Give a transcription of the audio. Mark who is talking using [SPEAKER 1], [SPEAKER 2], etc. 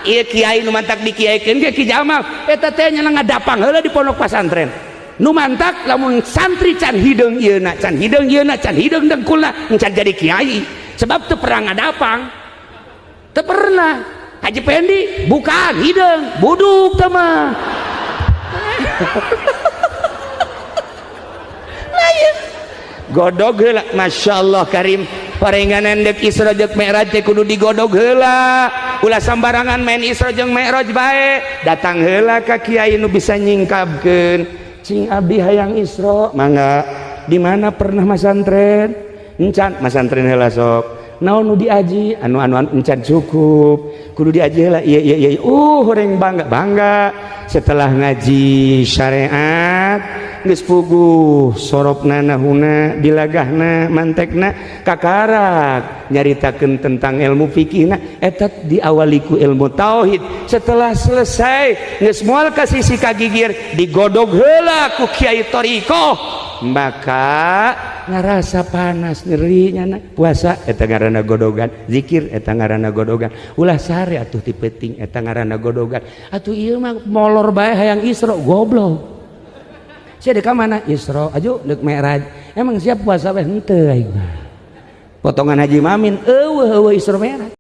[SPEAKER 1] Ieu kiai nu mantak dikiaikeun ge Ki Jamal eta teh nya ngadapang heula di pondok pasantren. Nu mantak lamun santri can hideung ieu na, can hideung ieu na, can hideung dengkulna, can jadi kiai. Sebab teu pernah ngadapang. Teu pernah. Haji Pendi bukan hideung, buduk teh mah. Lain. Godog heula, Masya Allah Karim. Parenganan dek Isra jeung Mi'raj teh kudu digodog heula. Ulah sambarangan main Isra jeung Mi'raj bae. Datang heula ka kiai nu bisa nyingkapkeun. Cing abdi hayang Isra, mangga. Di mana pernah masantren? Encan masantren heula sok. Naon nu diaji? Anu-anu encan cukup. Kudu diaji heula. Ieu ieu ieu. Horeng bangga bangga. Setelah ngaji syariat geus puguh sorobna nahuna bilagahna mantekna kakarak nyaritakeun tentang ilmu fikihna eta diawali ku ilmu tauhid. Setelah selesai geus moal ka sisi kagigir digodog heula ku kiai thariqah, maka ngarasa panas nyeri nyana puasa eta ngaranna godogan, zikir eta ngaranna godogan, ulah sare atuh ti peuting eta ngaranna godogan. Atuh ieu mah molor bae hayang Isra, goblok. Sia dek ka mana? Isra, aju deuk Mi'raj. Emang siap puasa bae henteu aing mah. Potongan Haji Mamin eueuh eueuh Isra Mi'raj.